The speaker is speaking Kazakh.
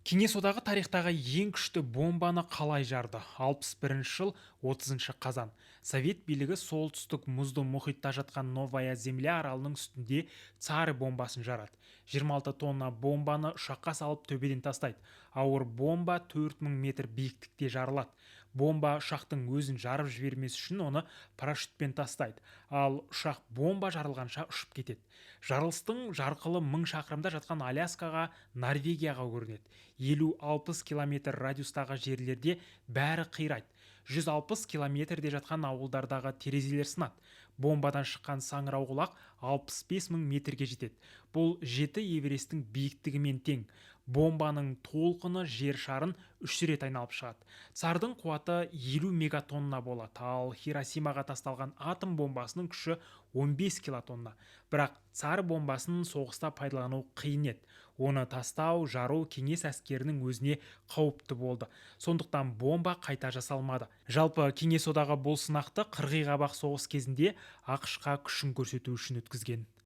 Кеңес Одағы тарихтағы ең күшті бомбаны қалай жарды? 61 жыл, 30 қазан. Совет билігі солтүстік мұзды мұхитта жатқан Новая Земля аралының үстінде Царь бомбасын жарады. 26 тонна бомбаны ұшаққа салып, төбеден тастайды. Ауыр бомба 4000 метр биіктікте жарылады. Бомба ұшақтың өзін жарып жібермес үшін оны парашютпен тастайды. Ал ұшақ бомба жарылғанша ұшып кетеді. Жарылыстың жарқылы 1000 шақырымда жатқан Аляскаға, Норвегияға көрінеді. 50-60 километр радиустағы жерлерде бәрі қирайды. 160 километрде жатқан ауылдардағы терезелер сынады. Бомбадан шыққан саңырауқұлақ 65 мың метрге жетеді. Бұл жеті Эвересттің биіктігімен тең. Бомбаның толқыны жер шарын үш рет айналып шығады. Цардың қуаты 50 мегатонна болады, ал Хиросимаға тасталған атом бомбасының күші 15 килотонна. Бірақ Цар бомбасын соғыста пайдалану қиын еді. Оны тастау, жару кеңес әскерінің өзіне қауіпті болды. Сондықтан бомба қайта жасалмады. Жалпы, Кеңес Одағы бұл сынақты қырғи қабақ соғыс кезінде АҚШ-қа күшін көрсету үшін өткізген.